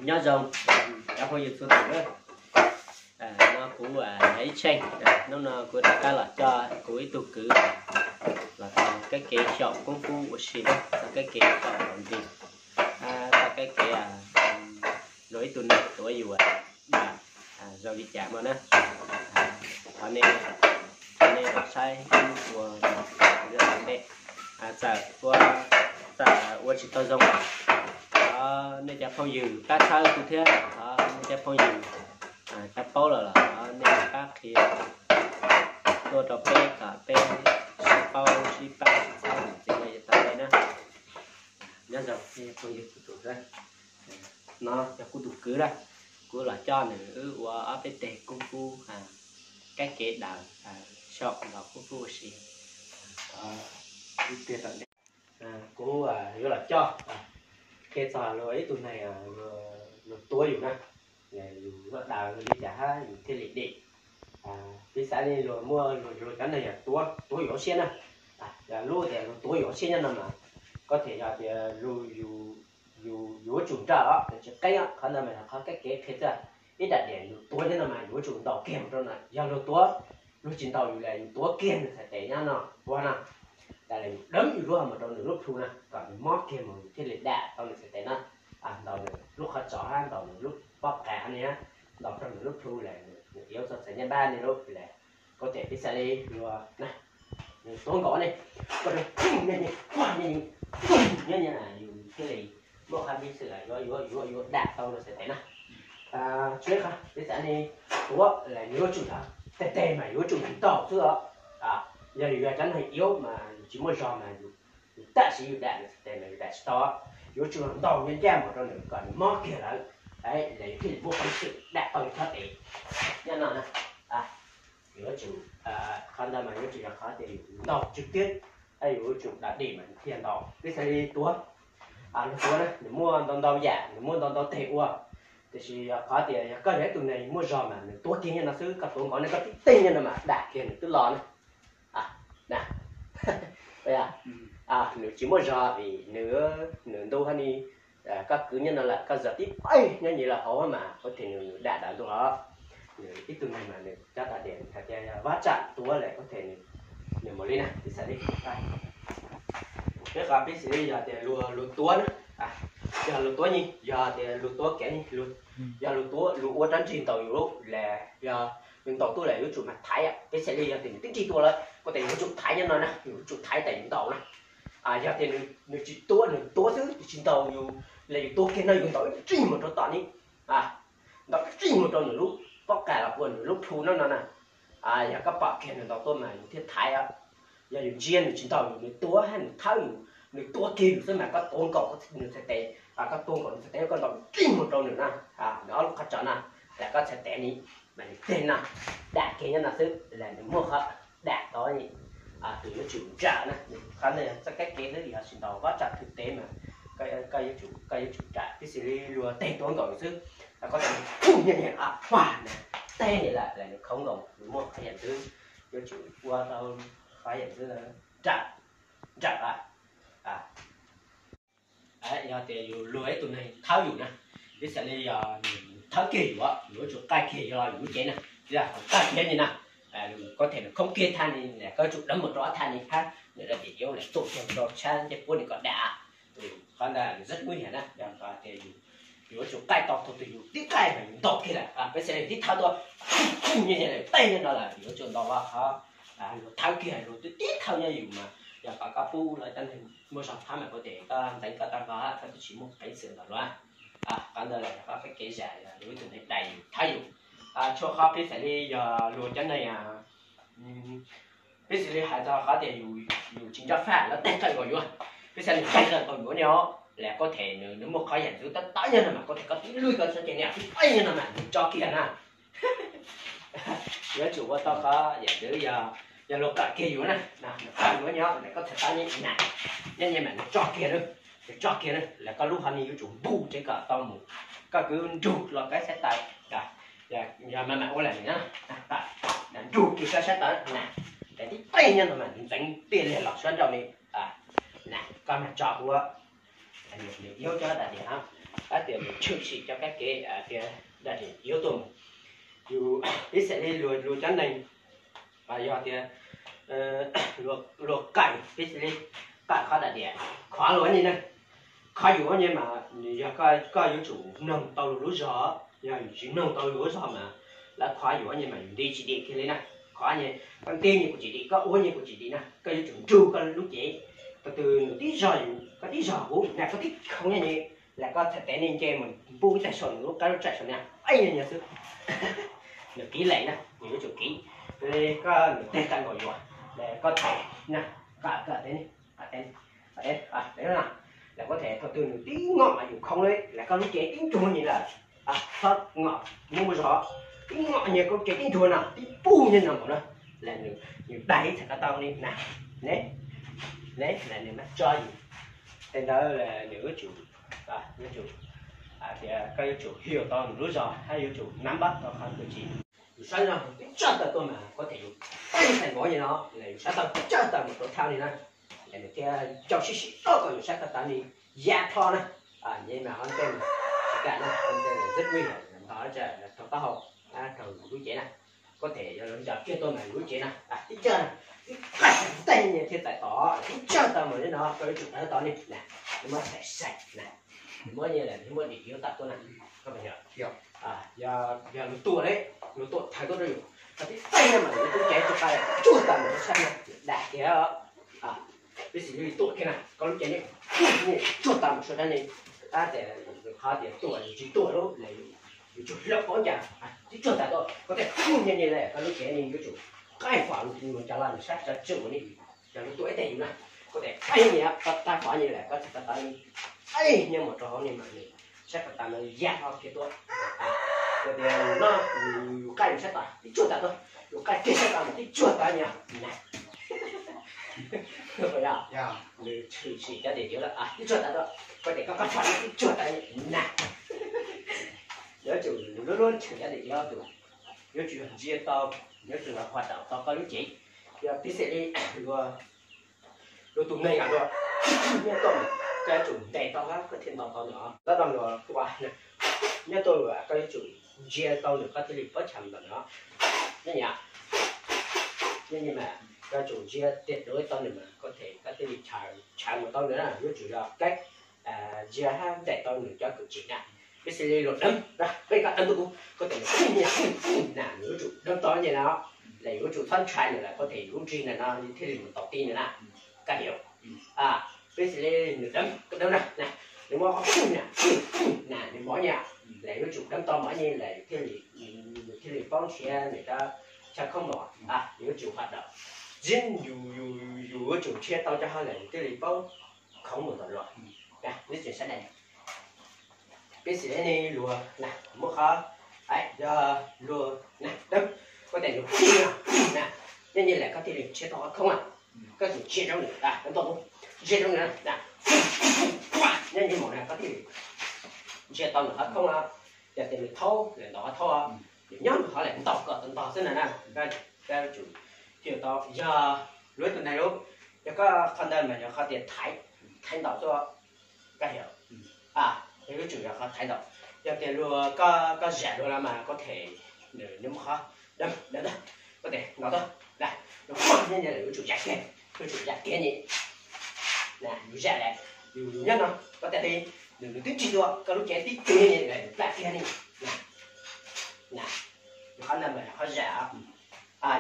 Nyob zoo cov phooj ywg txhua tus, no kuv yog Ib Tsheej. Hnub no kuv rov qab los coj kuv ib tug kwv los tau kab ke xyaum koob kub ua si, tau kab ke xyaum ntiv, tau kab ke luag ib tug neeg tuav yus dag zoo li cas no na. Thov nej, thov nej los saib ua ntej, txawm ua, txawm ua tsis tau zoo, thov nej cov phooj ywg pab txhawb kuv thiab, thov nej cov phooj ywg cov paub lawm los thov nej pab qhia tuaj rau peb kom peb sib paub sib pab sib txhawb mus txij no yog tau nej na. Nyob zoo phooj ywg txhua tus, no yog kuv tus kwv na, kuv los coj nws wb ua ob peb teg koob kub, kab ke daws xyaum los koob kub ua si. Kuv yuav los coj qhia txog luag ib tug neeg luag tuav yus na, yus luag daws li cas hab yus thiaj li dim. Piv xam li luag muaj luag cov neeg yog tuav, tuav yus hauv siab na, yog lub tias luag tuav yus hauv siab nyob no mas, koj thiaj yog tias luag, yus yuav tsum nrawm os, yus tsis qeeb os. Qhov ntawd mas yog qhov kab ke qhia txog ib daim diam yus tuav nyob no mas yus yuav tsum ntaus kiag mus rau na. Yog luag tuav, luag tsis ntaus yus li, yus tuav kiag nws txhais tes nyob no, ua no, tas li yus dawb yus lub hauv mus rau nws lub plhu na, kom nws mob kiag mus yus thiaj li dam tau nws txhais tes na. Ntaus nws lub qhov tsos hab ntaus nws lub pob qa ne, ntaus rau nws lub plhu lawm nws yuav txog txhais nyab npab ne lub lawm. Koj tias piv xam li luag na, nws tuav nkaus ne, koj rau ne, nyob nyob yus thiaj li muaj qhov ntxiv xwb yuav yuav yuav yuav dam tau luag txhais tes na. Tsuas qhov piv xam li tuav lawm nws yuav tsum yog teg teg mas yuav tsum ntaus xwb os. Yog yus yog cov neeg iab mas yus tsis muaj zog mas yus tam sim yus dam nws txhais tes mas yus dam tsis tau. Yuav tsum ntaus ncaj ncaj mus rau nws kom nws mob kiag lawm, lawm yus thiaj li muaj peev xwm dam tau nws txhais tes nyob no na. Yuav tsum, qhov ntawd mas yuav tsum yog qhov tias yus ntaus tswv tiab, yus yuav tsum dam dim mas nws thiaj ntaus. Piv xam li tuav, luag tuav na nws muaj ntau ntau yam, nws muaj ntau ntau teg ua, tiam sis yog qhov tias yog koj yog ib tug neeg muaj zog mas nws tuav kiag nyob no xwb, koj tuav nkaus ne koj tib teg nyob no mas dam kiag nws twb los na. Nws tsis muaj zog vim nws, nws ntu hab ni, koj kwv nyob no lawm koj zog tib teg nyob nyias los hauv mas koj thiaj nws dam daws ntu hov. Nws ib tug neeg mas nws cov daim diam hais tias yog vab tsam tuav lawm koj thiaj nws mus li na, piv xam li peb qhov piv xam li yog tias luag, luag tuav na, yog luag tuav ne, yog tias luag tuav kev ne, yog luag tuav, luag ua rab nrig ntaus yus lub las, yog yus ntaus tuaj lawm yuav tsum mas thaiv, piv xam li yog tias nws tib nrig tuaj lawm koj tias yus yuav tsum thaiv nyob no na, yus yuav tsum thaiv tas yus ntaus na. Yog tias nws tsis tuav, nws tuav xwb tsis ntaus yus, las yus tuav kiag no yus ntaus ib nrig mus rau tom ni, ntaus ib nrig mus rau nws lub pob qa los ua nws lub plhu no no na. Yog koj pom kiag nws ntaus tuaj mas yus thiaj thaiv os. Yog yus ntsia nws tsis ntaus yus, nws tuav hab nws thawb yus, nws tuav kiag yus xwb mas koj tuav nkaus nws txhais tes, koj tuav nkaus nws txhais tes koj ntaus nrig mus rau nws na, nws ob lub qhov tsos na, las koj txhais tes ni, mas nws teg no, dam kiag nyob no xwb las nws muaj qhov dam tau. Tus yuav tsum nrawm na, qhov ntawd yog txoj kab ke xwb, yog tsis ntaus vab tsam thwj tev mas koj yuav tsum nrawm. Piv xam li luag teg tuav nkaus xwb, koj txhais tes nws teg ni lawm las nws khoov nkaus, nws muaj qhov yam ntxwv, yuav tsum ua tau qhov yam ntxwv nrawm, nrawm a. Yog tias yus luag ib tug neeg thawb yus na, piv xam li yog nws thawb kiag yus, yus yuav tsum qaij kiag yus los yus lub cev na, yog qaij kiag ni na, koj them nws khoob kiag thaj ni, koj yuav tsum dawb mus rau ob thaj ni hab nws dab tim yuav lam txuam kiag rau tshab ncej puab ni kom dam. Qhov ntawd nws zab muj yam na, yog tias yus yuav tsum qaij tau thaum twg yus tib qaij mas yus ntaus kiag lawm, piv xam li tib thawb tuaj, tej nyob no lawm yus yuav tsum ntaus qhov luag thawb kiag, luag twb tib thawb nyob yus mas yog kom koj pub los cov neeg muaj zog thawb mas kuv tias koj ntxeev koj tau nkaus, koj twb tsis muaj peev xwm ntaus luag. Qhov ntawd los yog qhov kev zam yus ib tug neeg dais yus thawb yus. Tshuav qhov piv xam li yog luag cov neeg, piv xam li hais txog qhov tias yus tsis nco faj lawv teg qawj nkaus yus, piv xam li teg qawj nkaus yus ne, las koj them nws, nws muaj qhov yam ntxwv tab tom nyob no mas koj them koj twb lwj koj sab ceg ni, twb peb nyob no mas nws tso kiag na. Yuav tsum ua tau qhov yam ntxwv, yog luag qawm kiag yus na, nws qawm yus nyob, koj txhais tes ni na, nyob nyob mas nws tso kiag na, nws tso kiag na, las koj lub hov ni yuav tsum npuj tsev kom tau mus, koj kwv nrug los koj sab taw, yog mas mam ua lam ni na, nrug kiag koj sab taw na, tib peb nyob no mas nws ntxeev tiaj liag los sab nraud li na, koj mas tso ua, nws iab cov daim diam hab. Tab tias mus tshwm sim cov kab kev tias daj dim yuav tuaj mus, yus pib xeem li luag cov neeg yog tias luag qais pib xeem li qais qhov daj dim, khov luag ua nyias na, khov yus ua nyias mas nws yog koj yuav tsum mloog tau luag lub zog, yog yus tsis mloog tau luag lub zog mas lawv khov yus ua nyias mas yus nti tsis dim kiag li na, khov nyias, koj nti nyias kuj tsis dim, koj ua nyias kuj tsis dim na, koj yuav tsum nrug koj lub cev, thaum twg nws tib zog yus koj tib zog kuv na, koj tib khoov nyias, lam koj txhais tes ne nce mus npuj ib tag saum nws lub qab lub tsaim saum na, nws kiv lees na, nws yuav tsum kiv, koj nws teg tag nkaus yuav, koj teg na, koj tes ne, tes, tes, lam koj teg thaum twg nws tib ngom mas yus khoov li, lam koj lub cev tib nrug nyias lawm, txhob ngom muaj muaj zog, tib ngom nyias koj lub cev tib nrug no tib pug nyias no nkaus na, lam nws daig ib txhais ko taw li na, ne, ne, lam nws mas tso yus, tej ntawd lam nws yuav tsum, yuav tsum, tias koj yuav tsum hwm tau nws lub zog hab yuav tsum nab npab tau qhov twg tsis, yus sab zog tib tsawg taw tuaj mas koj teg yus, tab yus txhais nkaus nyias no, lam yus sab taw tib tsawg taw mus rau thaj li na, lam nws thiaj cau sib sib rau kom yus sab taw taw li ya plho na, nyias mas ho ntej, tsis kam na, ho ntej zib vij, nto tsa rau taub hau, rau lub cev na, koj teg yog lawv ncaws kiag tuaj mas yus lub cev na tib tsawg, tib qais ntej nyias thiaj tawm tom, tib tsawg taw mus li no koj yuav tsum tawm tom li na, nws muab txhais sai na, nws muab nyias lam nws muab dim yuav tawm tuaj na, koj yog, yog luag tuaj li, luag tuaj thaiv tuaj rau yus, koj tib teeg na mas yus lub cev tsis qais tsuag taw mus rau sab na, dam kiag, pib xeem li tuaj kiag na koj lub cev ne, tsuag taw mus rau sab ne, tab tias qhov tias tuaj yus tsis tuaj lub, yus tsuag hlab paub cas tib tsuag taw tuaj koj tej nyias nyias li koj lub cev ne yuav tsum qaij fom mus cov los nws sab tso tswm ua li, yog luag tuaj ib teg yus na, koj tej qaij nyias koj qaij fom nyias li koj txhais ko taw li, qaij nyias mus rau hauv ni mas nws sab ko taw no ya ho kiag tuaj, yog tias no yus qaij yus sab taw tib tsuag taw tuaj, yus qaij kiag sab taw mas tib tsuag taw nyias na, nws tshwm sim cov diam cawv lawm tib tsuag taw tuaj, koj tej koj qaij fom tib tsuag taw na, yuav tsum lub lub tshwm cov diam cawv tus, yuav tsum yog ntsia tau, yuav tsum yog huam daum tau koj lub cev, yog pib xeem li luag, luag tus neeg luag nyob tau, koj yuav tsum ntes tau hab koj thiaj ntaus tau nws os, tab tom luag ua nyob tau luag koj yuav tsum ntsia tau nws koj thiaj li paub tshaj ntaus nws os, nyob nyias, nyob nyias mas koj yuav tsum ntsia tiag duav tau nws mas koj thiaj, koj thiaj li tshawb mus tau nws na, yuav tsum yog kab ntsia hab ntes tau nws cov kwv tsis na, peb xeem li luag deev, peb koj deev tuaj kuv koj tej nws nyias na nws yuav tsum deev tau nyias na, los yuav tsum txhob ntshai nws lawm koj tej yus lub nrig na no thiaj li mus tau ti nws na, koj yog, peb xeem li nws deev koj deev na, nws muab qhov na, na nws mov nyias, los yuav tsum deev tau mov nyias los thiaj li, nws thiaj li paub nrhiav nws cov chaw khoob mom, nws yuav tsum huam daum, yus, yus yuav tsum nrhiav tau cov hauj lwm thiaj li paub khoov mus tom luag, peb xeem li luag na muab qhov, yog luag na deev, koj tej nws na, nyob nyias lawm koj thiaj li nrhiav tau qhov khoob na, koj tsum ntsia rau nws, deev tau, ntsia rau nws, nyob nyias mus na koj thiaj li ntsia tau nws qhov khoob na, yog tias nws thaub lawm ntaus qhov thaub, nws nyob nws qhov lawm ntaus kom tau ntog xwb na na, koj tsum thiaj tau, yog luag ib tug neeg lub, yog koj qhov ntawd mas yog qhov tias thaiv, thaiv ntaus tuaj, koj yog, yuav tsum yog qhov thaiv ntaus, yog tias luag, koj zam luag los mas koj them, nws muab qhov deev, deev tuaj, koj tes ntaus tuaj, nws nyob nyias lawm yuav tsum zam kiag, yuav tsum zam kiag nyias, yus zam lawm, yus nyob no koj tes li, nws twb nrig dua koj lub cev tib tug nyias lawm nws plaj kiag li, na, yog qhov ntawd mas yog qhov zam.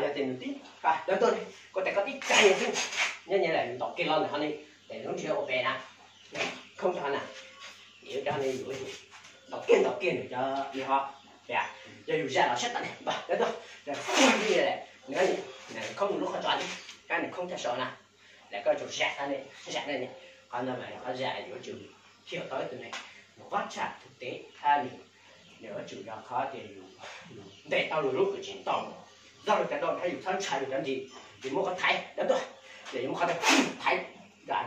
Yog tias nws tib deev tuaj li, koj tes koj tib tsa nyias xwb, nyob nyias lawm nws ntaus kiag los nws ho li, tes nws lub nrig ua pem na, khoob rau na, yuav cov li yus ntaus kiag ntaus kiag nws cov li ho, yog yus zam los sab tas li, deev tuaj, nws khoob nws lub qhov tsov li, kab nws khoob tag saud na, lawm koj tsum zam, zam li, qhov ntawd mas yog qhov zam yuav tsum thiaj tau ib tug neeg mus pob tshaj tug tev hab nws, nws yuav tsum yog qhov tias yus ntes tau luag lub kwv tsis ntaus, zaj luag cov dab hab yus txhob ntshai luag cov nrig, yus muab qhov thaiv deev tuaj, yog yus muab qhov thaiv,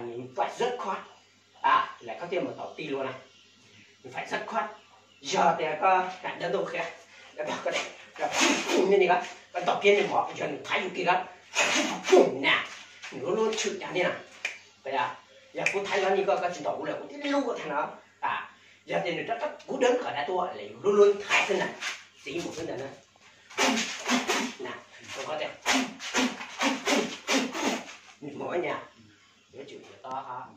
nws faim xab khuab, lawm koj thiaj mus tau ti luag na, nws faim xab khuab, yog tias koj deev tuaj qhia, koj nyob ni koj, koj ntaus kiag nws mov yog nws thaiv yus kiag koj, na, nws lub lub tshwm cov ni na, yog kuv thaiv los ni koj, koj tsis ntaus kuv lawm kuv tib lub tag no, a Yog tias nws rov rov kub dawb qhov dab tuaj lawm yus hlub hlub nthav xwb na, txiv mus xwb ntag na. Rau qhov tias nws mus nyaj, yuav tsum yuav tob hab.